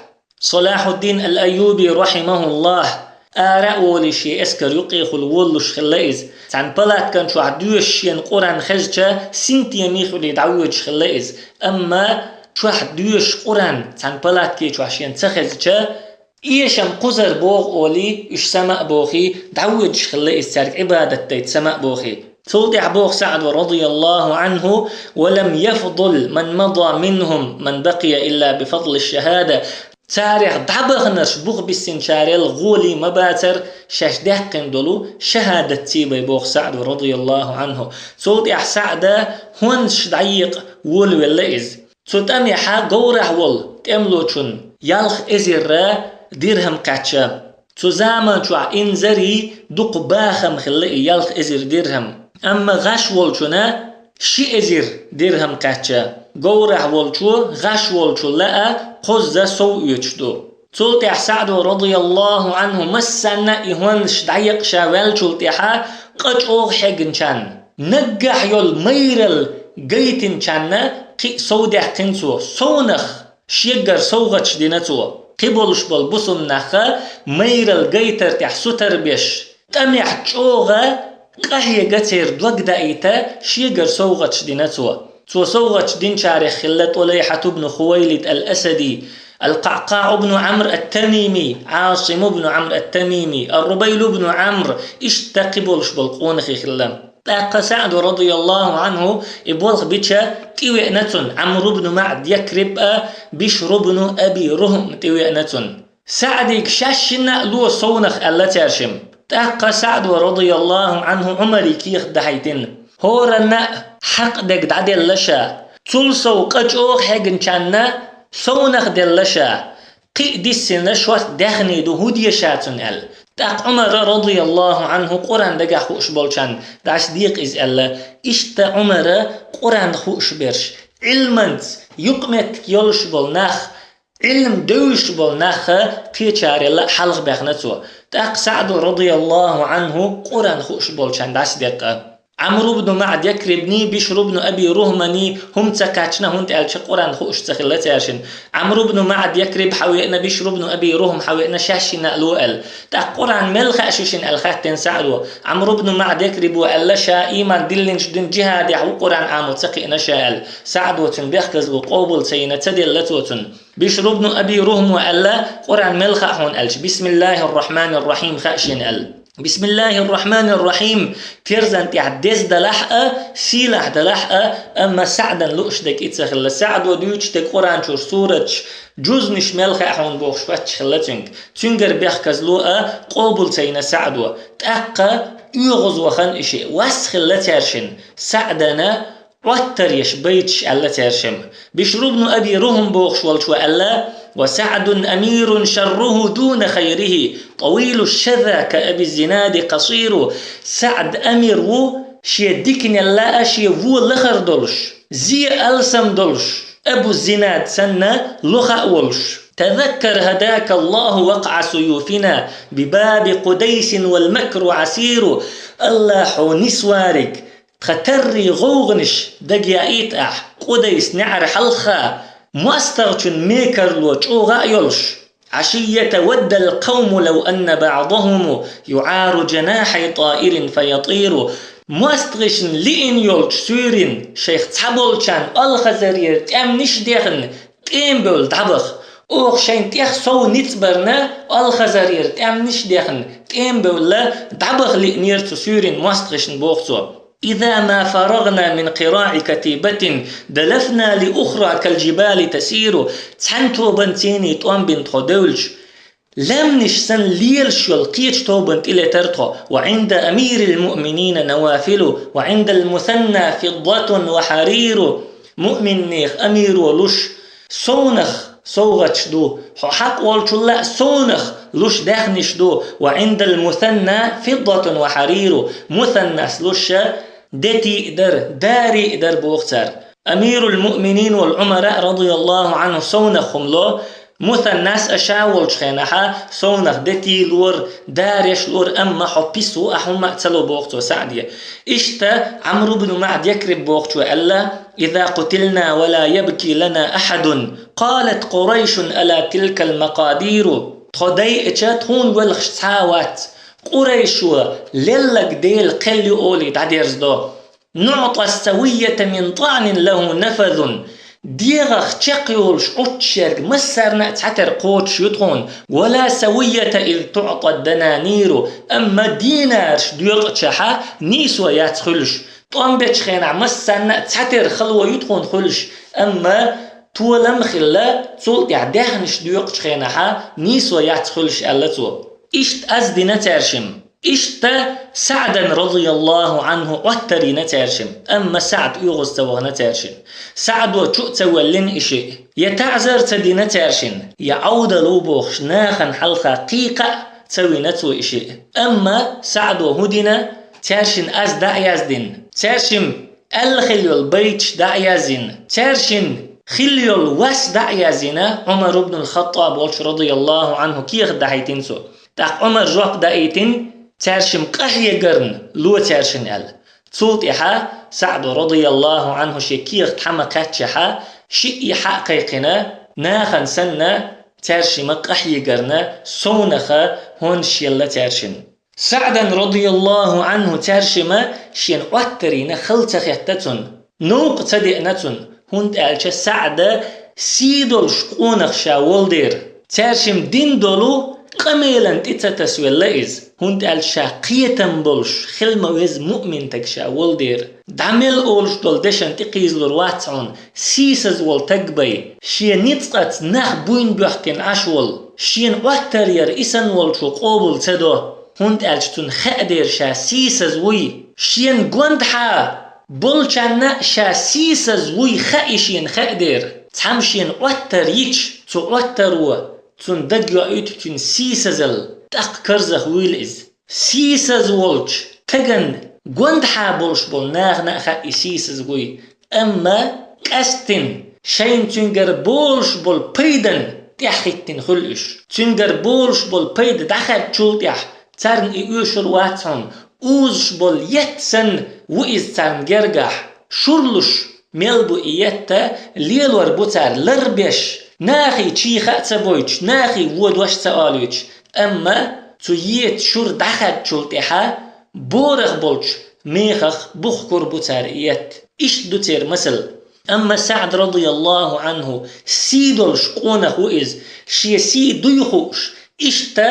Салахьуддин ал-Айюби, рахьимахуллахь, ара а волий, шен эскар юккъехула волалуш хилла иза. Цхьана палаткан чохь доьшуш шена Къуръан хезча, синтеме хуьлий дӀавоьдуш хилла иза. Амма чохь доьшуш Къуръан цхьана палатке чохь шена ца хезча, эшам кхузара боху олий, уьш сама а бохий, дӀавоьдуш хилла иза цаьрга Ӏибадат дайта сама а бохий. Цул тӀаьхьа боху СаӀдо, радияллаху Ӏанху: «ولم يفضل من مضى منهم من بقي إلا بفضل الشهادة». Царех дӀабаханарш бух биссинчарел гӀоле ма бацара шаьш даьккхина долу шахӀадат цӀий бен, боху СаӀдо, радияллаху Ӏанху. Цул тӀаьхьа СаӀда хӀонсаш дӀаекъа волавелла иза. Цу тӀамехьа говрахь волу тӀемалочунна ялх эзарра дирхӀам кхаьчча. Цу заман чохь инзаре дукха бахам хилла и ялх эзар дирхӀам. Амма гӀаш волчунна ши эзар дирхӀам кхаьчча, говрахь волчо гӀаш волчул лаа кхузза сов оьцуш ду. Цул тӀаьхьа СаӀдо, радияллаху Ӏанху, массанна а и хӀонсаш дӀаекъа ша ваьллачул тӀаьхьа, къа чӀогӀа хьегначарна, наггахь йолу майралла гайтинчарна кхин а сов даьккхина цо, совнах шегара совгӀаташ дина цо. Кхин болуш болу бусалба нахха майралла гайтар тӀехь сутара беш, тӀамехь чӀогӀа къахьега церан дог даийта шегара совгӀаташ дина цо. Цо совгӀаташ динчарех хилла ТӀулайхьат ибн Хувайлид ал-Асади, Ал-КъаӀкъаӀ ибн Ӏамр ат-Тамими, Ӏасим ибн Ӏамр ат-Тамими, Ар-Рубайл ибн Ӏамр, иштта кхин болуш болу къонахий хилла. ТӀаккха СаӀдо, радияллаху Ӏанху, и болх бича, тӀевеана цунна Ӏамр ибн МаӀд Якриб а, Бишр ибн Аби РухӀм тӀевеана цунна. СаӀдига шаьшшинна а ло совнах аьлла цаьршимма. ТӀаккха СаӀдо, радияллаху Ӏанху, Ӏумаре кехат дахьийтина: «ХӀоранна а хьакъ дерг дӀаделла ша, цул сов къа чӀогӀа хьегначарна совнах делла ша, кхин а диссина шорта даьхний ду, хӀун де ша цунна?» аьлла. ТӀаккха Ӏумара, радияллаху Ӏанху, Къуръан дагахь хууш болчарна дӀасадекъа иза аьлла. Иштта Ӏумара Къуръан хууш берш, Ӏилманца юкъаметтиг йолуш болу нах, Ӏилма девзаш болу нах кхечарел а хьалха баьхна цо. ТӀаккха СаӀдо, радияллаху Ӏанху, Къуръан хууш болчарна дӀасадекъа. Ӏамр ибн МаӀд Якрибний, Бишр ибн Аби РухӀманий хӀума ца кхаьчна, хӀунда аьлча Къуръан хууш ца хилла цаьршинна. Ӏамр ибн МаӀд Якриб хьавеана, Бишр ибн Аби РухӀм хьавеана, шаьшшинна а ло аьлла. ТӀаккха Къуръан мел хаьа шуьшинна аьлла хаьттина СаӀдо. Ӏамр ибн МаӀд Якрибо аьлла, ша ийман диллинчу дуьйна джихӀадехь ву, Къуръан Ӏамо ца кхиъна ша аьлла. СаӀдо цуьнан бехказло къобал ца йина, ца делла цо цунна. Бишр ибн Аби РухӀмо аьлла: «Къуръан мел хаьа хьуна?» аьлча, «Бисмиллахир-рахманир-рахим хаьа шена», аьлла. Бисмиллахир-рахманир-рахим терзан тӀехь деза далахь а, сийлахь далахь а, амма СаӀдан лууш дерг и ца хилла. СаӀдо дуьйцуш дерг Къуръан чуьра сураташ, джузнаш мел хаьа хьуна бохуш паччахь хилла цуьнга. Цуьнгара бехказло а къобал ца йина СаӀдо. ТӀаккха оьгӀаз вахана и шиъ. Вас хилла цаьршинна СаӀдана Ӏоттар еш байташ аьлла цаьршимма. Бишр ибн Аби РухӀм бохуш волчо аьлла: «وسعد أمير شره دون خيره، طويل الشذى كأبي الزناد قصير». СаӀд амир ву, шен диканел а, шен вон лахара долуш, зен алсам долуш, Абу Зинад санна лоха а волуш. «تذكر هداك الله وقع سيوفنا، بباب قديس والمكر عسير». Аллахьо нисвариг, тха таррий гӀовгӀанаш дагаяийта ахь, Къудайс неӀар хьалха, моастагӀчун мекарло чӀогӀа а йолуш. عشية ود القوم لو أن بعضهم يعار جناحي طائر فيطير. МоастагӀашна лиъна йолчу суьйрин шайх цхьаболчарна олхазарера тӀемнаш а дехна, тӀемабевлла дӀабаха. Оха шайна тӀех сов ницкъ барна, олхазарера тӀемнаш а дехна, тӀемабевлла дӀабаха лиънера цу суьйрин моастагӀашна, боху цо. إذا ما فرغنا من قراع كتيبة دلفنا لأخرى كالجبال تسير. Цхьана тобанна цӀийнан тӀом бина тхо девлча, лаьмнаш санна лелаш йолу кхечу тобанна тӀелетара тхо. وعند أمير المؤمنين نوافل، وعند المثنى فضة وحرير. Муъминнех амиро луш совнах совгӀаташ ду, хьо хьакъ волчул а совнах луш даьхнаш ду. وعند المثنى فضة وحرير. Мусаннас луш а де тӀе а дара, даре а дара, боху цара. Амирул-муъминин волу Ӏумара, радияллаху Ӏанху, совнах хӀума ло, мусаннас а ша волчу хенахь совнах де тӀе лора, дареш лора, амма хьо пис ву, ахь хӀумма а ца ло, боху цо СаӀде. Иштта Ӏамр ибн МаӀд Якриб бохучо аьлла: إذا قتلنا ولا يبكي لنا أحد، قالت قريش ألا تلك المقادير. Тхо дайъича, тхуна воьлхуш цхьа а вац. Къурайшо лелларг Делан кхел ю олий дӀадерзадо. نعطى السوية من طعن له نفذ. ДегӀах чекхйолуш Ӏуттуш ерг массарна а цхьатера кхочуш ю тхуна. ولا سوية إذ تعطى الدنانير. Амма динарш доькъучехь нийсо яц хуьлуш. ТӀом бечу хенахь массарна а цхьатера хало ю тхуна хуьлуш, амма толам а хилла, цул тӀаьхьа даьхнаш доькъучу хенахь нийсо яц хуьлуш, аьлла цо. Иштта аз дина цаьршимма. Иштта СаӀдан, радияллаху Ӏанху, Ӏоттар йина цаьршимма, амма СаӀд оьгӀаз ца вахана цаьршинна. СаӀдо чу а ца воьллина и шиъ. Я таӀзар ца дина цаьршинна, я Ӏовдал ву бохуш, нахана хьалха кхин кхаъ ца вина цо и шиъ. Амма СаӀдо хӀун дина? Цаьршинна аз дӀа а яздина, цаьршимма аьлла хилла йолу байташ дӀа а язйина, цаьршинна хилла йолу вас дӀа а язйина, Ӏумар ибн ал-ХаттӀаб волчу, радияллаху Ӏанху, кехат дахьийтина цо. ТӀаккха Ӏумара жоп даийтина, цаьршимма къахьегарна ло цаьршинна аьлла. Цул тӀаьхьа СаӀдо, радияллаху Ӏанху, шен кехат хьа ма-кхаьччехь, шиъ а хьа а кхайкхина, нахана санна, цаьршимма къахьегарна, совнаха хӀонаш елла цаьршинна. СаӀдан, радияллаху Ӏанху, цаьршимма шена Ӏоттар йина хала ца хетта цунна, новкъа ца деана цунна, хӀунда аьлча СаӀда сий долуш къонах ша волу дера. Цаьршимма дина долу къамелан тӀе ца тасавелла иза, хӀунда аьлча ша кхетам болуш, хила ма веза муъмин таг ша волу дера. ДӀа мел олуш долу дешан тӀе кхийзалур вац хьуна, сийсаз волу таг бай, шен ницкъаца нах буйна боьхкина Ӏаш волу, шена Ӏоттар яр и санна волчо къобал ца до, хӀунда аьлча цунна хаьа дера ша сийсаз вуй, шена гондахьа болчарна а ша сийсаз вуй хаьа шена хаьа дера. Цхьамма шена Ӏоттар йича, цу Ӏоттаро цунна дагайоуьйту цуьнан сийсазалла, тӀаккха карзах вуйла иза. Сийсаз волчу тагана гондахьа болуш болу нахана а хаьа и сийсаз вуй, амма къаьсттина шайна цуьнгара болуш болу пайдан тӀаьхьахӀиттина хуьлу уьш. Цуьнгара болуш болу пайда дӀахаьдчул тӀаьхьа царна и оьшур вац хьуна, узуш болу етт санна ву иза царна гергахь. Шурлуш мел бу и етта, лелор бу цара ларбеш, нахе чехьа а ца бойтуш, нахе вон дош а ца олуьйтуш, амма цу етта шура дӀахаьдчул тӀаьхьа борах болчу мехах бухкур бу цара и етта. Иштта ду церан масал. Амма СаӀд, радияллаху Ӏанху, сий долуш къонах ву иза, шен сий дуй хууш, иштта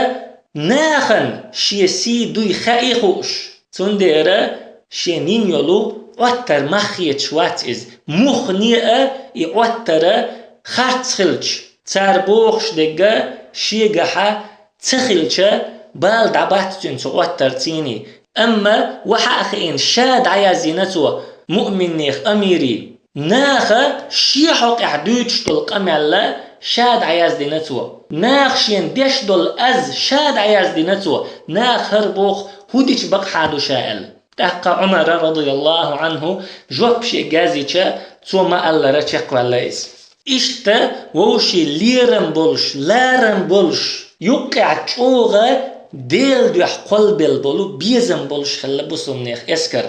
нахана шен сий дуй хаий хууш. Цундела шена йина йолу Ӏоттар мах хеташ вац иза, муххале а и Ӏоттар харц хилча, цара бохуш дерг шегахь ца хилча, бала дӀабац цуьнан цу Ӏоттарца. Амма ваха а хиъна, ша дӀаяздина цо, муъминнех амире. Наха шен хьокъехь дуьйцуш долу къамел ша дӀаяздина цо. Наха шена деш долу аз ша дӀаяздина цо. Наха хӀара боху, хӀун дича бакъахьа ду ша аьлла. ТӀаккха Ӏумара, радияллаху Ӏанху, жоп шега язйича, цо ма-аллара чекхваьлла иза. Иштта вовшийн лерам болуш, ларам болуш, юккъехь чӀогӀа Делан дуьхьа кхоллабелла болу безам болуш хилла бусумнех эскар.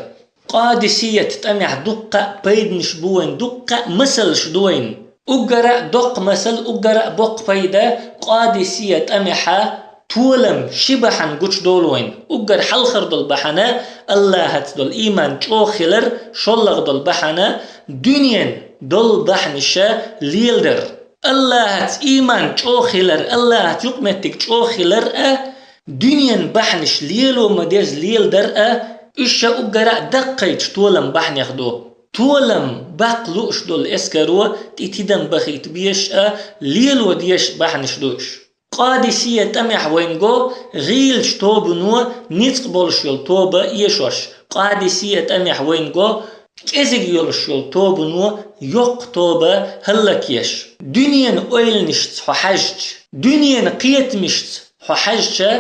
Къадисият тӀамехь дуккха а пайданаш бу вайн, дуккха а масалш ду вайн. Уггара а доккха масал, уггара а боккха пайда Къадисия тӀамехьа толам ши бахьана гучудолу вайн. Уггар хьалхар долу бахьана Аллахьаца долу ийман чӀогӀа хилар, шоллагӀа долу бахьана дуьнен долу бахьаниша леладар. Аллахьаца ийман чӀогӀа хилар, Аллахьаца юкъаметтиг чӀогӀа хилар а, дуьнен бахьанаш лело ма деза леладар а, уьш ша уггара а даккхайчу толам бахьанех ду. Толам баккха лууш долу эскаро тӀе тидам бахийта безаш а, лело дезаш бахьанаш ду уьш. Къадисия тӀамехь вайн го гӀийлачу тобано ницкъ болуш йолу тоба эшош. Къадисия тӀамехь вайн го кӀезиг йолуш йолу тобано йоккха тоба хӀаллакъеш. Дуьненан ойланашца хьо хьаьжча, дуьненан кхетамашца хьо хьаьжча,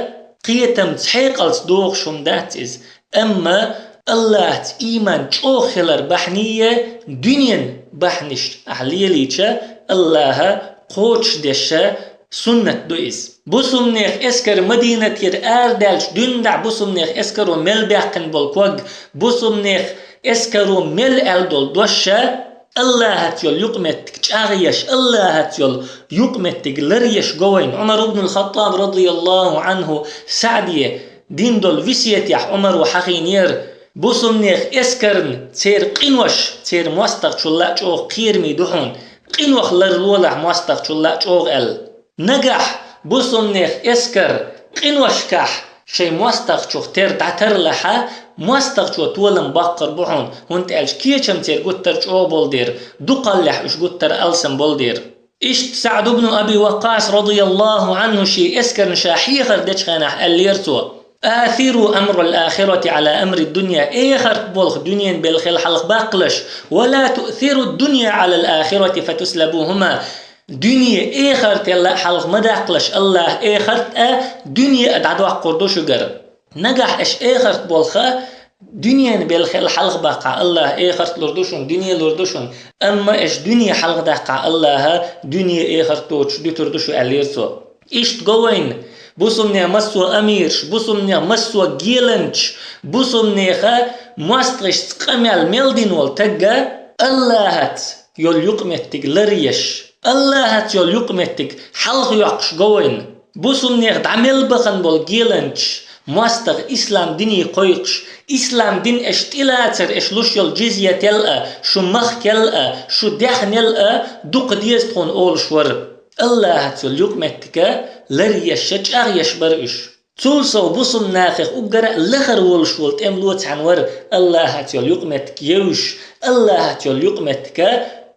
кхетамца, хьекъалца догӀуш хӀума дац иза. Амма Аллахьаца ийман чӀогӀа хилар бахьанийе, дуьненан бахьанаш ахь лелийча, Аллахьа кхочушдеша суннат ду иза. Бусумнех эскар Мадинатера арадаьлча дуьйна дӀа бусумнех эскаро мел баьккхина болу ког, бусумнех эскаро мел аьлла долу дош ша, Аллахьаца йолу юкъаметтиг чӀагӀъеш, Аллахьаца йолу юкъаметтиг ларъеш го вайн. Ӏумар ибн ал-Хаттаб, радияллаху Ӏанху, СаӀде дина долу весетехь Ӏумаро хьахийнера: «Бусумнех эскарна церан къинош, церан мостагӀчул а чӀогӀа кхераме ду хьуна. Къинойх ларлолахь мостагӀчул а чӀогӀа», – аьлла. Нагахь бусумнех эскар къиношкахь шайн мостагӀчух тера дӀатарлахьа, мостагӀчо толам баккхар бу хьуна, хӀунда аьлча кечам церан гуттар а чӀогӀа болу дера, дукхаллехь уьш гуттар а алсам болу дера. Иштта СаӀд ибн Аби Ваккъас, радияллаху Ӏанху, шен эскарна ша хьехар дечу хенахь аьллера цо: «Асиру амрал ахирати Ӏала амри дунья», эхарт болх дуьненан белхел хьалха баккхалаш, «ва ла туъсиру дунья Ӏалал ахирати фатуслабухума». Дуьне эхартел а хьалха ма даккхалаш, Аллахьа эхарт а, дуьне а дӀадоккхур ду шуьгара. Нагахь аша эхарт болха дуьненан белхел хьалха баккхахь, Аллахьа эхарт лур ду шуна, дуьне лур ду шуна, амма аша дуьне хьалха даккхахь, Аллахьа дуьне эхарт доцуш дуьтур ду шу, аьллера цо. Иштта го вайна бусумнех массо а амираш, бусумнех массо а геланчаш, бусумнеха мостагӀашца къамел мел дина волу тагга Аллахьаца йолу юкъаметтиг ларъеш, Аллахьаца йолу юкъаметтиг хьалха йоккхуш го вайна. Бусумнех дӀа мел бахана болу геланчаш, мостагӀа ислам дине кхойкхуш, ислам дин аша тӀелацар, аша луш йолу джизьятел а, шу махкел а, шу даьхнел а дукха деза тхуна олуш вара. Аллахьаца йолу юкъаметтига ларъеш а, чӀагӀъеш бара уьш. Цул сов бусумнахех уггара а лахара волуш волу тӀемало цхьаьна вара Аллахьаца йолу юкъаметтиг евзаш, Аллахьаца йолу юкъаметтига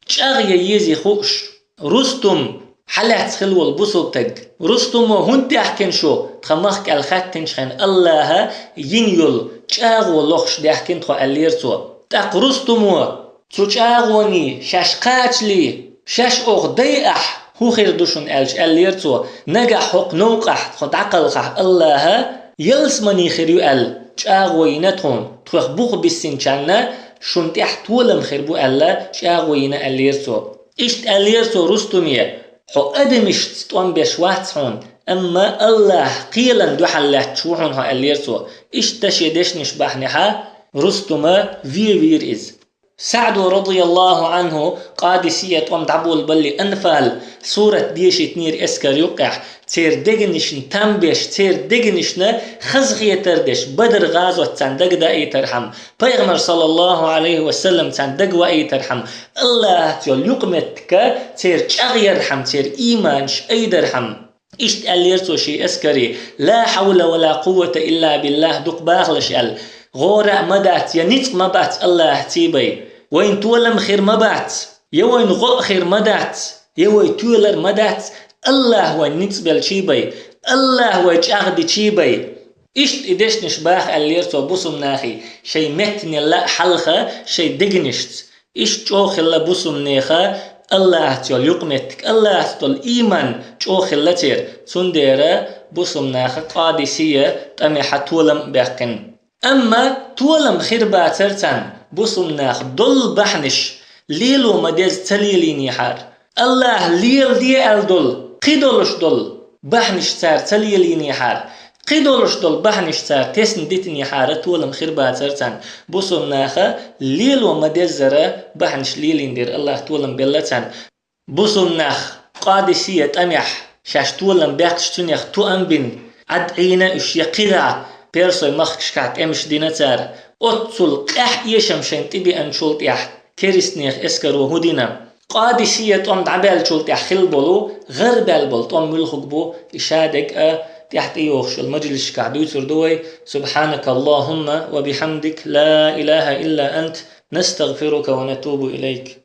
чӀагӀъе езий хууш. Рустум хьалаьцна хилла волу бусулба таг. Рустумо: «ХӀунда даьхкина шу тхан махка?» – аьлла хаьттинчу хенахь, Аллахьа йина йолу чӀагӀо лохуш даьхкина тхо, аьллера цо. ТӀаккха Рустумо: «Цу чӀагӀоний шаьш кхачале, шаьш оха дайахь, хӀун хир ду шуна?» – аьлча, аьллера цо: «Нагахь хӀокху новкъахь тхо дӀакхалхахь, Аллахьа ялсамани хир ю аьлла чӀагӀо йина тхуна, тхох бух биссинчарна шуна тӀехь толам хир бу аьлла чӀагӀо йина», – аьллера цо. Иштта аьллера цо Рустуме: «Хьо адамашца тӀом беш вац хьуна, амма Аллахь кхелан дуьхьал лаьтташ ву хьуна хьо», – аьллера цо. Иштта шен дешнаш бахьанехьа Рустума ве вийра иза. СаӀду, радияллаху Ӏанху, Къадисия тӀом дӀаболабалли, Анфал сурат дешийтинера эскар юккъехь, церан дегнашна там беш, церан дегнашна хазахетар деш, Бадр гӀазот царна дагадаийтархьама, Пайхамар, саллаллаху Ӏалайхи ва саллам, царна дагаваийтархьама, Аллахьаца йолу юкъаметтига церан чӀагӀъярхьама, церан ийманаш айдархьама. Иштта аьллера цо шен эскаре: «Ла хьавла ва ла къуввата илла биллахь», дукха бахалаш аьлла. «ГӀора а ма дац, я ницкъ ма бац Аллахьций бай. Вайн толам хир ма бац, я вайн гӀо а хир ма дац, я вай тоьлар ма дац, Аллахь вайн ницкъ белчий бай, Аллахь вай чӀагӀ дичий бай». Иштта и дешнаш баха аьллера цо бусумнахе, шайн меттанелла а хьалха шайн дегнашца. Иштта чӀогӀа хилла бусумнеха Аллахьаца йолу юкъаметтиг, Аллахьаца долу ийман чӀогӀа хилла церан. Цундела бусумнаха Къадисия тӀамехьа толам а баьккхина. Амма толам хир бацара царна бусумнаха долу бахьанаш лело ма деза ца лелийнехьара. Аллахь леладе аьлла долу, кхидолуш долу бахьанаш цара ца лелийнехьара, Кхы долуш долу бахьанаш цара тесна дитинехьара, толам хир бацара царна. Бусулба наха лело ма-деззара бахьанаш лелийна дира, АллахӀа толам белла царна. Бусулба нах Къадисия тӀамехь шаьш толам баьккхича, цунех тоам бина, Ӏад Ӏийна уьш я кхидӀа, персойн махкашкахь тӀемаш дина цара. Оццул къаьхьа эшам шайна тӀебеанчул тӀаьхьа керстанех эскаро хӀун дина? Къадисия тӀом дӀабаьллачул тӀаьхьа хилла болу, гӀарабаьлла болу тӀом муьлхарг бу, и шадерг а тӀаьхьа тӀейогӀуш йолу мажлисашкахь дуьйцур ду вай. سبحانك اللهم وبحمدك، لا إله إلا أنت، نستغفرك ونتوب إليك.